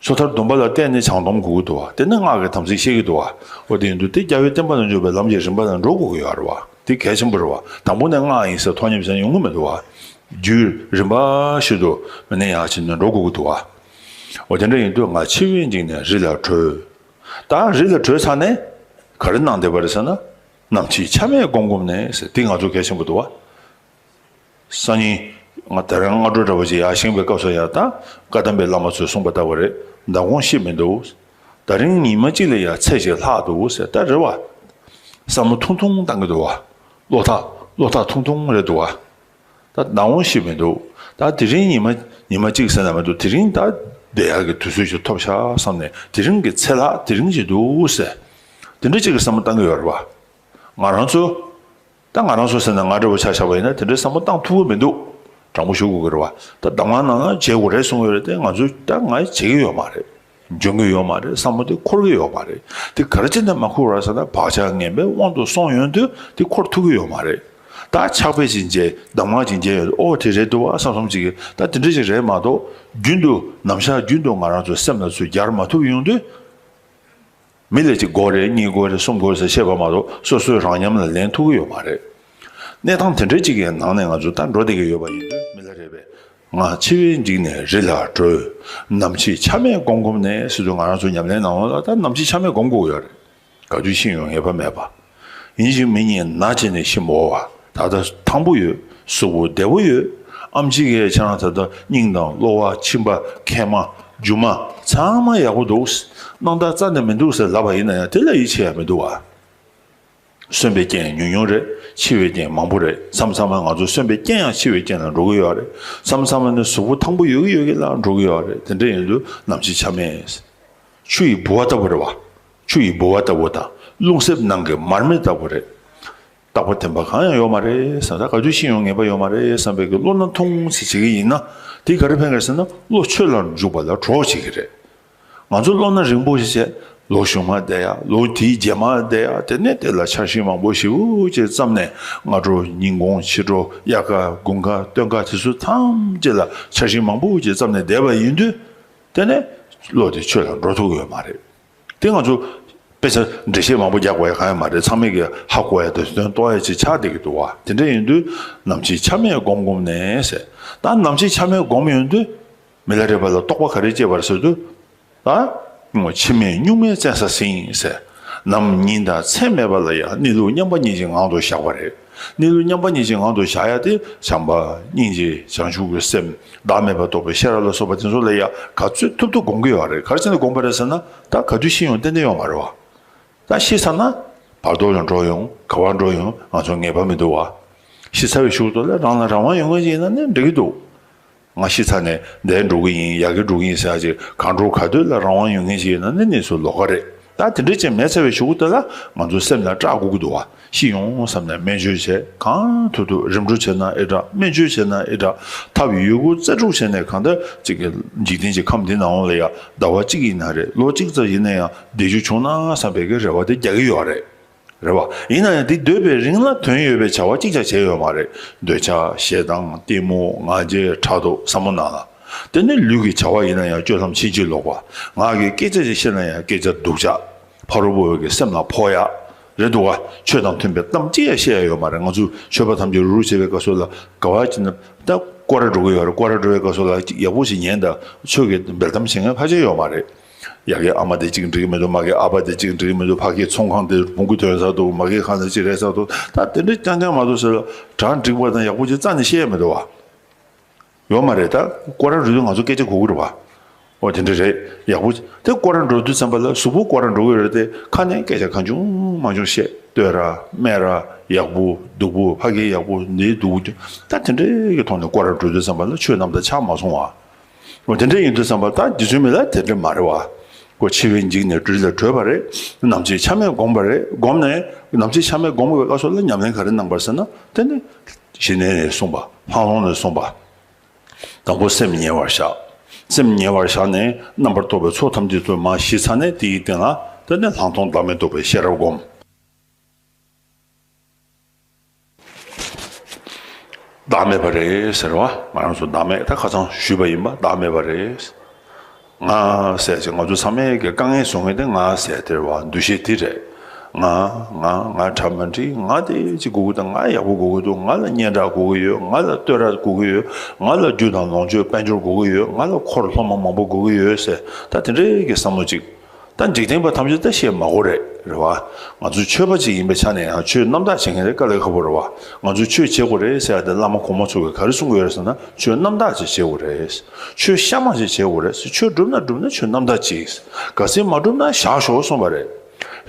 སོ་ཐར་སྡོམ་པ་ལ་བརྟེན་ནས་བྱང་སྡོམ་དགོས་ཀྱི་འདུག་བ། དེ་ནས་སྔགས་ཀྱི་དམ་ཚིག་བཤད་ཀྱི་འདུག་བ། འོ་དེ་ཡིན་དུས་དེ་རྒྱལ་བའི་བསྟན་པ་ལ་འཇུག་པའི་ལམ་གྱི་རིམ་པ་ལ་འགྲོ་དགོས་ཀྱི་ཡོད་རེད་བ། དེ་གལ་ཆེན་པོ་རེད་བ། དང་པོ་ནས་སྔགས་ཡིན་ཟེར་ཐོགས་མཉམ་བྱས་ན་ཡོང་གི་མི་འདུག་བ། རྒྱུད་རིམ་པ་བཞིན་དུ་མི་ནས་ཡར་ཕྱིན་ནས་འགྲོ་དགོས་ཀྱི་འདུག་བ། འོ་དེ་འདྲ་ཡིན་དུས་ང་འཆི་བས་འཇིགས་ནས་རི་ལ་བྲོས། ད་རི་ལ་བྲོས་ཚར་ནས་ག་རེ་གནང་བསྡད་པ་རེད་ཟེར་ན། ནམ་འཆི་ཆ་མེད་སྒོམ་སྒོམ་ནས་ཟེར། དེ་ང་ཚོ་གལ་ཆེན་པོ་འདུག་བ། སང་ཉིན་ང་དེ་རིང་སྔ་དྲོ་འདྲ་པོ་ཅིག་ཡར་བཞེངས་པའི་སྐབས་སུ་ཡང་ད་བཀའ་གདམས་པའི་བླ་མ་ཚོས་གསུངས་པ་ལྟ་བུ་རེད། མདང་དགོང་ཤི་མི་འདུག་ད་རིང་ཉི་མ་གཅིག་ལ་ཡང་ཚེ་ཞིག་ལྷག་འདུག་ཟེར། ད་རེད་བ། བསམ་བློ་ཐུང་ཐུང་བཏང་གི་འདུག་བ། བློ་ཐག་བློ་ཐག་ཐུང་ཐུང་རེད་འདུག་བ། ད་མདང་དགོང་ཤི་མི་འདུག་ད་དེ་རིང་ཉི་མ་ཉི་མ་གཅིག་ཟེར་ན་མི་འདུག་དེ་རིང་ད་བསྡད་ཡག་གི་དུས་ཚོད་ཞིག་ཐོབ་ཤག་བསམ་ནས། དེ་རིང་གི་ཚེ་ལྷག་དེ་རིང་ཞིག་འདུག་ཟེར། དེ་འདྲ་ཅིག་གི་བསམ་བློ་བཏང་གི་ཡོད་རེད་བ། ང་རང་ཚོ། ད་ང་རང་ཚོ་ཟེར་ན་ང་འདྲ་བོ་ཆ་བཞག་པ་ཡིན་ན་དེ་འདྲའི་བསམ་བློ་བཏང་ཐུབ་ཀྱི་མི་འདུག་དྲང་པོ་ཞུ་དགོས་ཀྱི་རེད་བ། ད་གདམས་ངག་ནང་ན་བྱེད་དགོས་རེད་གསུངས་ཡོད་རེད་དེ། ང་ཚོས་ད་ང་བྱེད་ཀྱི་ཡོད་མ་རེད། འཇོན་གྱི་ཡོད་མ་རེད། བསམ་བློ་དེ་འཁོར་གྱི་ཡོད་མ་རེད། དེ་ག་རེ་བྱས་ནས་མ་འཁོར་བ་རེད་ཟེར་ན། བག་ཆགས་ངན་པའི་དབང་དུ་སོང་ཡོང་དུས་དེ་འཁོར་ཐུབ་ཀྱི་ཡོད་མ་རེད། ད་ཕྱག་དཔེ་ཅིག་མཇལ། གདམས་ངག་ཅིག་མཇལ་ཡོང་དུས། ཨོ་དེ་རེད་འདུག་བ་བསམ་བསམ་ཅིག་གིས། ད་དེ་འདྲ་ཞིག་རེད་མ་གཏོགས། རྒྱུན་དུ་ནམ་ཞག་རྒྱུན་དུ་ང་རང་ཚོའི་སེམས་ལ་ཚུར་སྦྱར་མ་ཐུབ་ཡོང་དུས། མི་ལ་གཅིག་དགོས་རེད། གཉིས་དགོས་རེད། གསུམ་དགོས་རེད་ཟེར་བཤད་པ་མ་གཏོགས་སོ་སོའི་རང་ཉམས་ལ་ལེན་ཐུབ་ཀྱི་ཡོད་མ་རེད། གནས་སྟངས་དེ་འདྲ་ཅིག་གི་ནང་ནས་ང་ཚོ་ད་འགྲོ་བསྡད་ཀྱི་ཡོད་པ་ཡིན་དུས། མི་ལ་རས་པས་ང་འཆི་བས་འཇིགས་ནས་རི་ལ་བྲོས། ནམ་འཆི་ཆ་མེད་སྒོམ་སྒོམ་ནས་ཟེར་དུས། ང་རང་ཚོ་ཉམས་ལེན་ནང་ལོགས་ལ་ད་ནམ་འཆི་ཆ་མེད་སྒོམ་དགོས་ཡོད་རེད། ག་དུས་ཤི་ཡོང་ངེས་པ་མེད་པ། ཡིན་གཅིག་མིན་གཉིས་ན་བྱས་ནས་ཤི་མི་འོང་བ། ད་ལྟ་ཐང་པོ་ཡོད། གཟུགས་པོ་བདེ་པོ་ཡོད། ཨེམ་ཆི་གིས་ཁྱེད་རང་ད་ལྟ་སྙིང་དང་གློ་བ། མཆིན་པ། མཁལ་མ། རྒྱུ་མ། ཚང་མ་ཡག་པོ་འདུག་སྣང་དག་རྩ་ནས་མི་འདུག་ཟེར་ལབ་པ་ཡིན་ན་ཡང་དེ་ལ་ཡིད་ཆེས་ཡ་མི་འདུག་བ། གསོན་པའི་རྐྱེན་ཉུང་ཉུང་རེད། འཆི་བའི་རྐྱེན་མང་པོ་རེད། མཚམས་མཚམས་ང་ཚོ་གསོན་པའི་རྐྱེན་ཡང་འཆི་བའི་རྐྱེན་ལ་འགྲོ་གི་ཡོད་རེད། མཚམས་མཚམས་ནི་གཟུགས་པོ་ཐང་པོ་ཡོད་ཀྱི་ཡོད་ཀྱི་ལ་འགྲོ་གི་ཡོད་རེད། དེ་འདྲ་ཡིན་དུས་ནམ་འཆི་ཆ་མེད། ཆུ་ཡི་ལྦུ་བ་ལྟ་བུ་རེད་བ། ཆུ་ཡི་ལྦུ་བ་ལྟ་བུ་དང་རླུང་གསེབ་ནང་གི་མར་མེ་ལྟ་བུ་རེད། རྟག་པ་བརྟན་པ་གང་ཡང་ཡོད་མ་རེད་བསམ། ད་ག་དུས་ཤི་ཡོང་ངེས་པ་ཡོད་མ་རེད་བསམ་པའི་གི་བློ་སྣ་ཐུང་ཙམ་བྱེད་ཀྱི་ཡིན་ན། དེ་ག་རེ་ཕན་གི་རེད་ཟེར་ན། བློ་ཆོས་ལ་འཇུག་པ་ལ་གྲོགས་བྱེད་ཀྱི་རེད། ང་ཚོ་བློ་སྣ་རིང་པོ་ཞིག་བྱས། ལོ་གཞུག་མ་བསྡད་ཡ། ལོ་དེའི་རྗེས་མ་བསྡད་ཡ། དེ་ནས་དེ་ལ་འཆར་གཞི་མང་པོ་ཞེ་པོ་ཅིག་བརྩམས་ནས། སྔ་དྲོ་ཉིན་གུང་ཕྱི་དྲོ། དབྱར་ཁ་དགུན་ཁ་སྟོན་ཁ། དེ་ཚོ་ཐམས་ཅད་ལ་འཆར་གཞི་མང་པོ་ཅིག་བརྩམས་ནས་བསྡད་པ་ཡིན་དུས། དེ་ནས་བློ་དེ་ཆོས་ལ་འགྲོ་ཐུབ་ཀྱི་ཡོད་མ་རེད། དེ་ང་ཚོ་དཔེ་ཆ་འགྲེལ་བཤད་མང་པོ་རྒྱག་དགོས་ཡ་གང་ཡང་མ་རེད། ཚང་མས་ཀྱི་ཧ་གོ་ཡ་དེ་དོན་རྟོགས་ཡ་ཅིག་ཆགས་བསྡད་ཀྱི་འདུག་བ། དེ་འདྲ་ཡིན་དུས་ནམ་འཆི་ཆ་མེད་སྒོམ་སྒོམ་ནས་ཟེར། ད་ནམ་འཆི་ཆ་མེད་སྒོམ་ཡོང་དུས་མི་ལ་རས་པ་ལ་རྟོགས་པ་ག་རེ་སྐྱེས་པ་རེད་ཟེར་དུས། ད་འཆི་མེད་གཉུག་མའི་བཙན་ས་ཟིན་ཟེར། ནམ་ཉིན་དང་མཚན་མེད་པ་ལ་ཡང་གནས་ལུགས་མཉམ་པ་ཉིད་ཀྱི་ངང་དུ་བཞག་པ་རེད། གནས་ལུགས་མཉམ་པ་ཉིད་ཀྱི་ངང་དུ་བཞག་ཡ་དེ་བྱམས་པ་སྙིང་རྗེ་བྱང་ཆུབ་ཀྱི་སེམས་བདག་མེད་པ་རྟོགས་པའི་ཤེས་རབ་ལ་སོགས་པ་དེ་ཚོ་ལ་ཡང་ག་ཚོད་ཐུབ་ཐུབ་སྒོམ་གྱི་ཡོད་རེད། ག་རེ་བྱས་ནས་སྒོམ་པ་རེད་ཟེར་ན། ད་ག་དུས་ཤི་ཡོང་ཏན་ཏན་ཡོད་མ་རེད་བ། ད་ཤི་ཚར་ན་བར་དོ་ལ་འགྲོ་ཡོང་ག་པར་འགྲོ་ཡོང་ང་ཚོ་ངེས་པ་མི་འདུག་བ། ཤི་ཚར་བའི་གཞུག་ཏུ་ལ་རང་ལ་རང་དབང་ཡོད་མཁན་ཅིག་ཡིན་ན་ནི་འགྲིག་གི་འདུག་ང་ཤི་ཚར་ནས་འདིར་འགྲོ་གི་ཡིན་ཡར་གི་འགྲོ་གི་ཡིན་ཟེར་ཡ་ཅིག་གང་འགྲོ་ག་དུས་ལ་རང་དབང་ཡོད་མཁན་ཅིག་ཡིན་ན་ནི་གནས་ཚུལ་ལོགས་ཀ་རེད། ད་དེ་འདྲ་ཅིག་མེད་ཚར་བའི་གཞུག་ཏུ་ལ་ང་ཚོའི་སེམས་ལ་སྐྲག་དགོས་ཀྱི་འདུག་བ། ཤི་ཡོང་བསམ་ནས་སྨན་བཅོས་བྱས། གང་ཐུབ་ཐུབ་རིམ་གྲོ་བྱས་ན་ཨེ་དྲག་སྨན་བཅོས་བྱས་ན་ཨེ་དྲག་ཐབས་ཡོད་རྒུ་རྩལ་སྤྲུགས་བྱས་ནས་གང་ལྟར་ཅིག་གི་འཇིག་རྟེན་གྱི་ཁམས་འདི་ནང་ལ་ཡང་ཟླ་བ་གཅིག་ཡིན་ན་རེད། ལོ་གཅིག་ཙམ་ཡིན་ན་ཡང་བདེ་རྒྱུ་བྱུང་ན་བསམ་པའི་གི་རེ་བ་དེ་རྒྱག་གི་ཡོད་རེད། རེད་བ། ཡིན་ན་ཡང་འདི་སྡོད་པའི་རིང་ལ་དོན་ཡོད་པའི་བྱ་བ་གཅིག་ཀྱང་བྱས་ཡོད་མ་རེད། འདོད་ཆགས་ཞེ་སྡང་གཏི་མུག་ང་རྒྱལ་ཕྲག་དོག་བསམ་བློ་ནང་ལ། དེ་ནི་ལུས་ཀྱི་བྱ་བ་ཡིན་ན་ཡང་སྤྱོད་ལམ་ཕྱིན་ཅི་ལོག་པ། ངག་གི་སྐད་ཆ་ཞིག་བཤད་ན་ཡང་སྐད་ཆ་སྡུག་ཅག་ཕ་རོལ་པོ་བའི་གི་སེམས་ལ་ཕོག་ཡ། རེད་འདུག་བ། ཆོས་དང་མཐུན་པའི་གཏམ་གཅིག་ཡང་བཤད་ཡ་ཡོད་མ་རེད། ང་ཚོ་ཆོས་པ་ཐམས་ཅད་རུ་རུ་བྱེད་པའི་སྐབས་སུ་ལ་ག་བ་ཅིག་ན་ད་སྐོར་ར་འགྲོ་གི་ཡོད་རེད། སྐོར་ར་འགྲོ་བའི་སྐབས་སུ་ལ་ཅིག་ཡག་པོ་ཞིག་ཉན་དང་ཆོས་ཀྱི་འབེལ་གཏམ་བྱེད་མཁན་ཕལ་ཆེར་ཡོད་མ་རེད། ཡ་གི་ཨ་མ་དེ་གཅིག་འགྲིག་གི་མི་འདུག་མ་གི་ཨ་ཕ་དེ་གཅིག་འགྲིག་གི་མི་འདུག་ཕ་གི་ཚོང་ཁང་དེ་བོང་གུ་ཐོན་ས་འདུག་མ་གི་ཁང་དེ་གཅིག་རེད་ས་འདུག་ད་དེ་འདྲ་རྐྱང་རྐྱང་མ་འདུག་ཟེར་ལ་གྲ་འགྲིག་པ་དང་ཡག་པོ་ཅིག་རྩ་ནས་བཤད་ཡ་མི་འདུག་བ། ཡོད་མ་རེད། ད་སྐོར་ར་འགྲོ་དུས་ང་ཚོ་སྐད་ཆ་གོ་གི་རེད་བ། ཨོ་དེ་འདྲ་རེད། ཡག་པོ་དེ་སྐོར་ར་འགྲོ་དུས་ཙམ་པ་ལ་གཟུགས་པོ་སྐོར་ར་འགྲོ་གི་རེད་དེ་ཁ་ནས་སྐད་ཆ་གང་བྱུང་མང་བྱུང་བཤད། བསྟོད་ར་སྨད་ར་ཡག་པོ་སྡུག་པོ་ཕ་གི་ཡག་པོ་འདི་སྡུག་པོ་ད་དེ་འདྲའི་གི་ཐོག་ནས་སྐོར་ར་འགྲོ་དུས་ཙམ་པ་ལ་ཆོས་རྣམ་དག་ཆགས་མ་སོང་བ། འོ་དེ་འདྲ་ཡིན་དུས་ཙམ་པ་ད་རྗེ་བཙུན་མི་ལ་དེ་འདྲ་མ་རེད་བ། ཁོ་འཆི་བས་འཇིགས་ནས་སྦྲུལ་ལས་གྲོལ་བ་རེད། ནམ་འཆི་ཆ་མེད་བསྒོམས་པ་རེད། བསྒོམས་ནས་ནམ་འཆི་ཆ་མེད་བསྒོམས་པའི་སྐབས་སུ་ལ་ཉམས་ལེན་ག་རེ་གནང་བར་ཟེར་ན་དེ་ནི་ཞི་གནས་ནས་གསུངས་པ་ལྷག་མཐོང་ནས་གསུངས་པ། དང་པོ་སེམས་ཉེ་བར་བཞག་སེམས་ཉེ་བར་བཞག་ནས་རྣམ་པར་རྟོག་པའི་ཚོགས་ཐམས་ཅད་དུ་མར་ཞི་ཚར་ནས་དེའི་སྟེང་ལ་དེ་ནི་ལྷག་མཐོང་བདག་མེད་རྟོགས་པའི་ཤེས་རབ་བསྒོམ། བདག་མེད་པ་རེད་ཟེར་བ། ང་རང་ཚོ་བདག་མེད་ད་ཁ་སང་ཞུས་པ་ཡིན་པ་བདག་མེད་པ་རེད། ང་ཟེར་ཅིག་ང་ཚོ་ཚང་མས་ཀྱི་དཀའ་ངལ་བཟོ་མཁན་དེ་ང་ཟེར་དེ་རེད་བ། འདུ་ཤེས་དེ་རེད། ང་ང་ང་གྲ་མ་འགྲིག་ང་དེ་ཅིག་དགོས་ཀྱི་འདུག་ང་ཡག་པོ་དགོས་ཀྱི་འདུག་ང་ལ་སྙན་གྲགས་དགོས་ཀྱི་ཡོད། ང་ལ་བསྟོད་ར་དགོས་ཀྱི་ཡོད། ང་ལ་རྒྱུ་དང་ལོངས་སྤྱོད་དཔལ་འབྱོར་དགོས་ཀྱི་ཡོད། ང་ལ་འཁོར་སློབ་མ་མང་པོ་དགོས་ཀྱི་ཡོད་ཟེར་ད་དེ་འདྲའི་གི་བསམ་བློ་ཅིག་ད་འཇིག་རྟེན་པ་ཐམས་ཅད་ད་བཤད་མ་དགོས་རེད། རེད་བ། ང་ཚོ་ཆོས་པ་ཅིག་ཡིན་པའི་ཆ་ནས་ཡང་ཆོས་རྣམ་དག་བྱེད་མཁན་དེ་དཀའ་ལས་ཁག་པོ་རེད་བ། ང་ཚོས་ཆོས་བྱེད་དགོས་རེད་ཟེར་ཡ་དེ་བླ་མ་གོང་མ་ཚོ་གིས་ག་རེ་གསུང་གི་ཡོད་རེད་ཟེར་ན་ཆོས་རྣམ་དག་ཅིག་བྱེད་དགོས་རེད། ཆོས་གཤའ་མ་ཅིག་བྱེད་དགོས་རེད། ཆོས་སྒྲུབ་ན་སྒྲུབ་ན་ཆོས་རྣམ་དག་ཅིག་གལ་སྲིད་མ་སྒྲུབ་ན་བཞག་ཤོག་གསུངས་པ་རེད།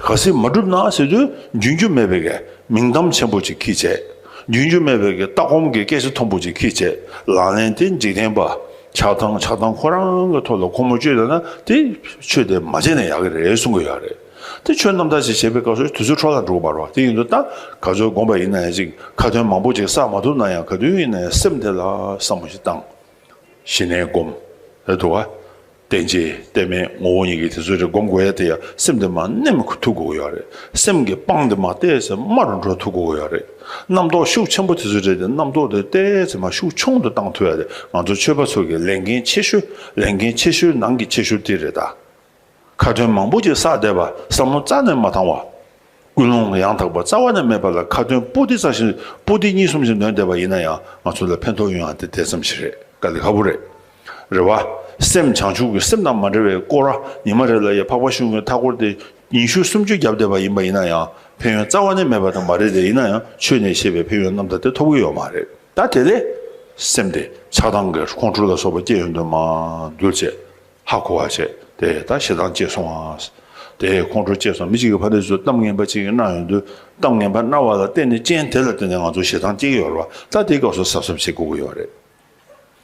གལ་སྲིད་མ་སྒྲུབ་ན་ཟེར་དུས་རྒྱུན་རྒྱུ་མེད་པའི་གི་མིང་གཏམ་ཆེན་པོ་ཅིག་ཁྱི་བྱས། རྒྱུན་རྒྱུ་མེད་པའི་གི་ལྟ་སྒོམ་གྱི་སྐད་ཆ་མཐོན་པོ་ཅིག་ཁྱི་བྱས། ལག་ལེན་དེ་འཇིག་རྟེན་པ། ཆགས་སྡང་ཆགས་སྡང་ཁོ་རང་གི་ཐོག་ལ་ཁོ་མོ་བཅོས་བསྡད་ན་དེ་ཆོས་དེ་མ་བྱས་ན་ཡག་གི་རེད་གསུང་གི་ཡོད་རེད། དེ་ཆོས་རྣམ་དག་ཅིག་བྱེད་པའི་སྐབས་སུ་དུས་ཚོད་འཕྲོ་བརླག་འགྲོ་གི་མ་རེད་བ། དེ་ཡིན་དུས་ད་ག་ཚོད་སྒོམ་པ་ཡིན་ན་ཡང་ཅིག་ཁ་ཏོན་མང་པོ་ཅིག་བསགས་མ་ཐུབ་ན་ཡང་ག་དུས་ཡིན་ན་ཡང་སེམས་དེ་ལ་བསམ་བློ་ཞིག་བཏང་། ཞི་གནས་སྒོམ། རེད་འདུག་བ། རྟེན་ཅན་རྟེན་མེད་ངོ་བོ་ཉིད་ཀྱི་དེ་ཚོ་རེ་སྒོམ་དགོས་ཡ་དེ་ཡ་སེམས་དེ་མར་མནན་ཐུབ་དགོས་ཀྱི་ཡོད་རེད། སེམས་ཀྱི་སྤང་དེ་མར་ཏོག་ཙམ་དམའ་རུ་འགྲོ་ཐུབ་དགོས་ཀྱི་ཡོད་རེད། རྣམ་རྟོག་ཤུགས་ཆེན་པོ་དེ་ཚོ་རེ་དེ་རྣམ་རྟོག་དེ་ཏོག་ཙམ་མར་ཤུགས་ཆུང་དུ་བཏང་ཐུབ་ཡ་དེ་ང་ཚོ་ཆོས་པ་ཚོ་གི་ལས་འགན་ཆེ་ཤོས་ལས་འགན་ཆེ་ཤོས་ནང་གི་ཆེ་ཤོས་དེ་རེད་ད། ཁ་ཏོན་མང་པོ་ཅིག་བསགས་བསྡད་པ་བསམ་བློ་རྩ་ནས་མ་བཏང་བ། ཀུན་སློང་ཡང་དག་པ་རྩ་བ་ནས་མེད་པ་ལ་ཁ་ཏོན་པོ་ཏི་རྩ་ཞིག་པོ་ཏི་གཉིས་གསུམ་ཞིག་འདོན་བསྡད་པ་ཡིན་ན་ཡང་ང་ཚོ་ལ་ཕན་ཐོགས་ཡོང་ཡ་དེ་དེ་ཙམ་ཞིག་རེད། དཀའ་ལས་ཁག་པོ་རེད། རེད་བ། སེམས་བྱང་ཆུབ་ཀྱི་སེམས་དང་མ་འབྲེལ་བའི་སྐོར་ར་ཉི་མ་རེ་ལ་ཡ་འཕགས་པ་གཞུང་གི་མཐའ་སྐོར་དེ་ཉི་ཤུ་སུམ་ཅུ་བརྒྱབ་བསྡད་པ་ཡིན་པ་ཡིན་ན་ཡང་ཕན་ཡོན་རྩ་བ་ནས་མེད་པ་དང་མ་རེད་དེ་ཡིན་ན་ཡང་ཆོས་ནས་བཤད་པའི་ཕན་ཡོན་རྣམ་དག་དེ་ཐོབ་ཀྱི་ཡོད་མ་རེད། ད་དེ་ལས་སེམས་དེ་ཆགས་སྡང་གི་ཁོང་ཁྲོ་ལ་སོགས་པ་སྐྱེ་ཡོང་དུས་མར་འདུལ་བྱས། ཧ་གོ་བ་བྱས་དེ་ད་ཞེ་སྡང་སྐྱེས་སོང་ཨ། དེ་ཁོང་ཁྲོ་སྐྱེས་སོང་། མི་གཅིག་གིས་ཕ་དེ་ཚོ་གཏམ་ངན་པ་གཅིག་གནང་ཡོང་དུས་གཏམ་ངན་པ་གནང་བ་ལ་བརྟེན་ནས་རྐྱེན་དེ་ལ་བརྟེན་ནས་ང་ཚོ་ཞེ་སྡང་སྐྱེ་གི་ཡོད་རེད་བ། ད་དེའི་སྐབས་སུ་གཟབ་གཟབ་བྱེད་དགོས་ཀྱི་ཡོད་རེད།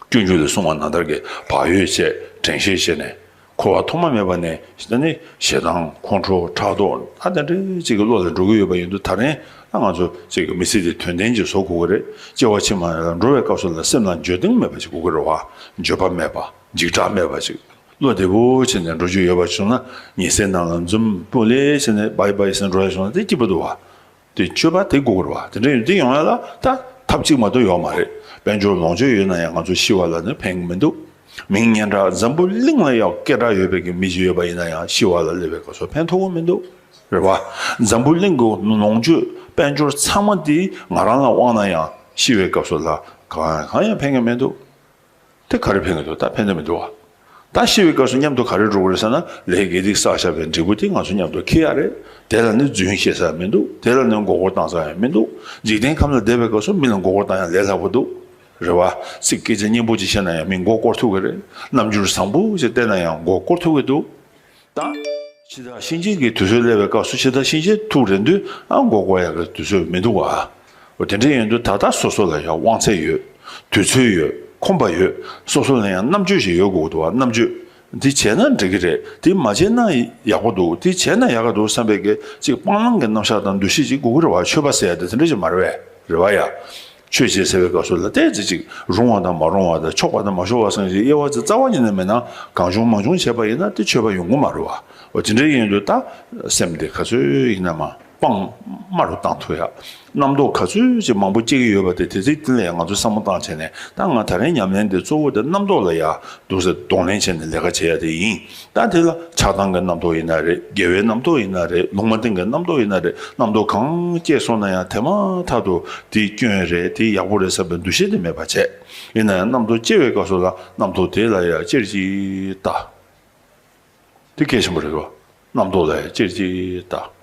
སྤྱོད་འཇུག་ལས་གསུངས་པ་ནང་ལྟར་གྱི་བག་ཡོད་བྱས་དྲན་ཤེས་བྱས་ནས་འཁོར་བ་ཐོག་མ་མེད་པ་ནས་ད་ནི་ཞེ་སྡང་ཁོང་ཁྲོ་ཕྲག་དོག་ད་དེ་འདྲའི་གཅིག་གི་བློ་ལ་འགྲོ་གི་ཡོད་པ་ཡིན་དུས་ད་རེས་ད་ང་ཚོ་གཅིག་གི་མི་ཚེ་འདི་དོན་ལྡན་ཅིག་བཟོ་དགོས་ཀྱི་རེད། སྐྱེ་བ་ཕྱི་མ་ལ་འགྲོ་བའི་སྐབས་སུ་ལ་སེམས་ལ་འགྱོད་གདུང་མེད་པ་ཅིག་དགོས་ཀྱི་རེད་བ། འགྱོད་པ་མེད་པ། འཇིགས་སྐྲག་མེད་པ་ཅིག་བློ་བདེ་པོ་བྱས་ནས་འགྲོ་རྒྱུ་ཡོད་པ་བྱུང་ན་ཉལ་སའི་ནང་ལ་འཛུམ་སྤུ་ལེ་བྱས་ནས་བའི་བའི་ཟེར་འགྲོ་ཡ་བྱུང་ན་དེ་སྐྱིད་པོ་འདུག་བ། དེ་སྤྱོད་པ་དེ་དགོས་ཀྱི་རེད་བ། དེ་འདྲ་ཡོད་དེ་ཡོང་ཡ་ལ་ད་ཐབས་གཅིག་མ་གཏོགས་ཡོད་མ་རེད། དཔལ་འབྱོར་ལོངས་སྤྱོད་ཡོད་ན་ཡང་ང་ཚོ་ཤི་བ་ལ་ནི་ཕན་གྱི་མི་འདུག་མིང་སྙན་གྲགས་འཛམ་བུ་གླིང་ལ་ཡང་སྐད་གྲགས་ཡོད་པའི་གི་མི་ཞིག་ཡོད་པ་ཡིན་ན་ཡང་ཤི་བ་ལ་སླེབས་པའི་སྐབས་སུ་ཕན་ཐོགས་ཀྱི་མི་འདུག་རེད་བ། འཛམ་བུ་གླིང་གི་ལོངས་སྤྱོད་དཔལ་འབྱོར་ཚང་མ་དེ་ང་རང་ལ་དབང་ན་ཡང་ཤི་བའི་སྐབས་སུ་ལ་གང་ཡང་གང་ཡང་ཕན་གྱི་མི་འདུག་དེ་ག་རེ་ཕན་གྱི་འདུག་ད་ཕན་ཐོགས་མི་འདུག་བ། ད་ཤི་བའི་སྐབས་སུ་མཉམ་དུ་ག་རེ་འགྲོ་གི་རེད་ཟེར་ན། ལས་དགེ་སྡིག་བསགས་བཞག་པའི་འབྲས་བུ་དེ་ང་ཚོ་མཉམ་དུ་འཁྱེར་ཡ་རེད། དེ་ལ་ནི་རྫུན་བཤད་ས་མི་འདུག་དེ་ལ་ནི་མགོ་སྐོར་བཏང་ས་ཡང་མི་འདུག་འཇིག་རྟེན་ཁམས་ལ་བསྡད་པའི་སྐབས་སུ་མི་ལ་མགོ་སྐོར་བཏང་ཡ་ལས་སླ་པོ་འདུག་རེད་བ། ཚིག་སྐད་ཆ་སྙན་པོ་ཅིག་བཤད་ན་ཡང་མི་མགོ་སྐོར་ཐུབ་ཀྱི་རེད། རྣམ་འགྱུར་བཟང་པོ་ཅིག་བསྟན་ན་ཡང་མགོ་སྐོར་ཐུབ་ཀྱི་འདུག་ད་འཆི་བདག་གཤིན་རྗེ་གི་དུས་ཚོད་སླེབས་པའི་སྐབས་སུ་འཆི་བདག་གཤིན་རྗེ་ཐུག་རན་དུས་ཨ་མགོ་སྐོར་ཡག་གི་དུས་ཚོད་མི་འདུག་བ། འོ་དེ་འདྲ་ཡིན་དུས་ད་ལྟ་སོ་སོ་ལ་ཡང་དབང་ཚད་ཡོད། དུས་ཚོད་ཡོད། ཁོམ་པ་ཡོད། སོ་སོ་ལ་ཡང་རྣམ་དཔྱོད་ཞིག་ཡོད་དགོས་འདུག་བ། རྣམ་དཔྱོད། འདི་བྱས་ན་འགྲིག་གི་རེད། འདི་མ་བྱས་ན་ཡག་པོ་འདུག་འདི་བྱས་ན་ཡག་ག་འདུག་བསམ་པའི་གི་ཅིག་སྤང་བླང་གི་རྣམ་གཞག་དང་འདུ་ཤེས་ཅིག་དགོས་ཀྱི་རེད་བ། ཆོས་པ་ཟེར་ཡ་དེ་དེ་འདྲ་ཞིག་མ་རེད་བས། རེད་བ་ཡ། ཆོས་བྱེད་ཟེར་བའི་སྐབས་སུ་ལ་ཏོག་ཙམ་ཅིག་རུང་བ་དང་མ་རུང་བ་དང་ཆོག་པ་དང་མ་ཆོག་པ་སོགས་ཀྱི་དབྱེ་བ་ཅིག་རྩ་བ་ཉིད་ནས་མེད་ན། གང་བྱུང་མང་བྱུང་བྱས་པ་ཡིན་ན་དེ་ཆོས་པ་ཡོང་གི་མ་རེད་བ། འོ་དེ་འདྲ་ཡིན་དུས་ད་སེམས་དེ་ག་ཚོད་ཡིན་ན་མ་སྤང་དམའ་རུ་བཏང་ཐུབ་ཡ། རྣམ་རྟོག་ག་ཚོད་ཅིག་མང་པོ་སྐྱེ་གི་ཡོད་པ་དེ་དེ་ཚིག་དེ་ལ་ཡང་ང་ཚོས་བསམ་བློ་བཏང་བྱས་ནས། ད་ང་ད་རིང་ཉམས་ལེན་དེ་གཙོ་བོ་དེ་རྣམ་རྟོག་ལ་ཡ་འདུག་སེ་གདོང་ལེན་བྱས་ནས་ལས་ཀ་བྱེད་ཡ་དེ་ཡིན། ད་དེ་ལ་ཆགས་སྡང་གི་རྣམ་རྟོག་ཡིན་ན་རེད། དགེ་བའི་རྣམ་རྟོག་ཡིན་ན་རེད། ལུང་མ་བསྟན་གྱི་རྣམ་རྟོག་ཡིན་ན་རེད། རྣམ་རྟོག་གང་སྐྱེས་སོང་ན་ཡང་དེ་མ་ཐག་ཏུ་དེ་སྐྱོན་རེད། དེ་ཡག་པོ་རེད་བསམ་པའི་འདུ་ཤེས་དེ་མེད་པ་བྱས། ཡིན་ན་ཡང་རྣམ་རྟོག་སྐྱེ་བའི་སྐབས་སུ་ལ་རྣམ་རྟོག་དེ་ལ་ཡང་ཅེར་གྱིས་ལྟ། དེ་གལ་ཆེན་པོ་རེད་བ། རྣམ་རྟོག་ལ་ཡང་ཅེར་གྱིས་ལྟ།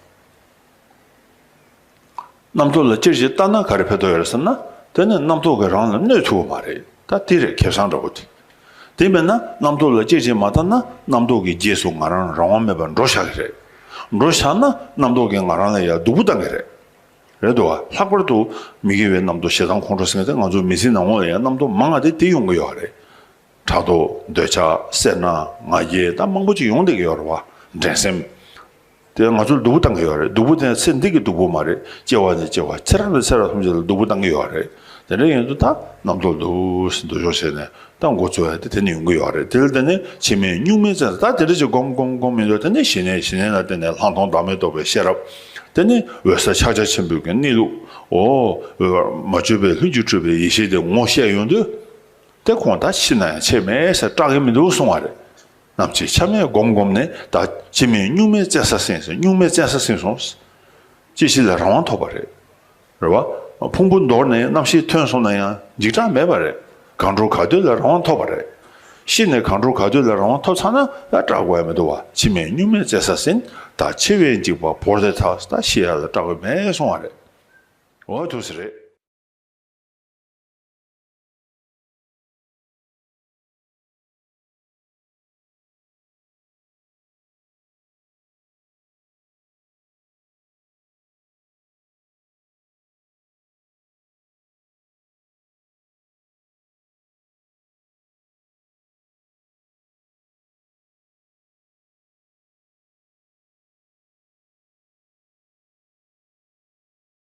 རྣམ་རྟོག་ལ་ཅེར་གྱིས་ལྟ་ན་ག་རེ་ཕན་ཐོགས་ཡོད་རེད་ཟེར་ན། དེ་ནི་རྣམ་རྟོག་གིས་རང་ལ་གནོད་ཐུབ་པ་མ་རེད། ད་དེ་རེད་ཁེ་བཟང་འདྲ་པོ་དེ། དེ་མིན་ན་རྣམ་རྟོག་ལ་ཅེར་གྱིས་མ་ལྟ་ན། རྣམ་རྟོག་གི་རྗེས་སུ་ང་རང་རང་དབང་མེད་པར་འགྲོ་བཞག་གི་རེད། འགྲོ་བཞག་ན་རྣམ་རྟོག་གིས་ང་རང་ལ་ཡང་སྡུག་པོ་བཏང་གི་རེད། རེད་འདུག་བ། ལྷག་པར་དུ་མི་དགེ་བའི་རྣམ་རྟོག་ཞེ་སྡང་ཁོང་ཁྲོ་ཟེར་མཁན་དེ་ང་ཚོ་མི་ཚེའི་ནང་ལོགས་ལ་ཡང་རྣམ་རྟོག་མང་བ་དེ་དེ་ཡོང་གི་ཡོད་རེད། ཕྲག་དོག་འདོད་ཆགས་སེར་སྣ་ང་རྒྱལ་ད་མང་པོ་ཅིག་ཡོང་བསྡད་ཀྱི་ཡོད་རེད་བ། འགྲན་སེམས། དེ་ང་ཚོར་སྡུག་པོ་བཏང་གི་ཡོད་རེད། སྡུག་པོ་དེ་ཚེ་འདི་གི་སྡུག་པོ་མ་རེད། སྐྱེ་བ་ནས་སྐྱེ་བ་ཚེ་རབས་ནས་ཚེ་རབས་ཐམས་ཅད་ལ་སྡུག་པོ་བཏང་གི་ཡོད་རེད། དེ་འདྲ་ཡིན་དུས་ད་རྣམ་རྟོག་འདུག་སེ་འདུ་འཇོག་བྱས་ནས་ད་འགོ་བཙུགས་ཡ་དེ་དེ་ནས་ཡོང་གི་ཡོད་རེད། དེ་ལ་བརྟེན་ནས་འཆི་མེད་གཉུག་མའི་བཙན་ས། ད་དེ་འདྲ་ཅིག་སྒོམ་སྒོམ་སྒོམ་ཡིན་དུས་དེ་ནས་ཞི་གནས། ཞི་གནས་ལ་བརྟེན་ནས་ལྷག་མཐོང་བདག་མེད་རྟོགས་པའི་ཤེས་རབ། དེ་ནས་འོད་གསལ་ཕྱག་རྒྱ་ཆེན་པོའི་གི་གནས་ལུགས། འོ། འོད་མ་བཅོས་པའི་ལྷུན་གྱིས་གྲུབ་པའི་ཡེ་ཤེས་དེ་ངོ་ཤེས་ཡོང་དུས། དེ་ཁོང་ད་ཤི་ན་ཡང་ཆད་མེད་ཟེར་སྐྲག་གི་མི་འདུག་གསུང་བ་རེད། ནམ་འཆི་ཆ་མེད་སྒོམ་སྒོམ་ནས་ད་འཆི་མེད་གཉུག་མའི་བཙན་ས་ཟིན་སོང་། གཉུག་མའི་བཙན་ས་ཟིན་སོང་། སྐྱེ་ཤི་ལས་རང་དབང་ཐོབ་པ་རེད། རེད་བ། ཕུང་པོ་འདོར་ནས་རྣམ་ཤེས་ཐོན་སོང་ན་ཡང་འཇིགས་སྐྲག་མེད་པ་རེད། གང་འགྲོ་ག་སྡོད་ལ་རང་དབང་ཐོབ་པ་རེད། ཤི་ནས་གང་འགྲོ་ག་སྡོད་ལ་རང་དབང་ཐོབ་ཚར་ན་ད་སྐྲག་དགོས་ཡ་མི་འདུག་བ། འཆི་མེད་གཉུག་མའི་བཙན་ས་ཟིན། ད་འཆི་བའི་འཇིགས་པ་བོར་ཏེ་ཐལ། ད་ཤི་ཡ་ལ་སྐྲག་དགོས་མེད་གསུང་བ་རེད། འོ་ཐུགས་སུ་རེད།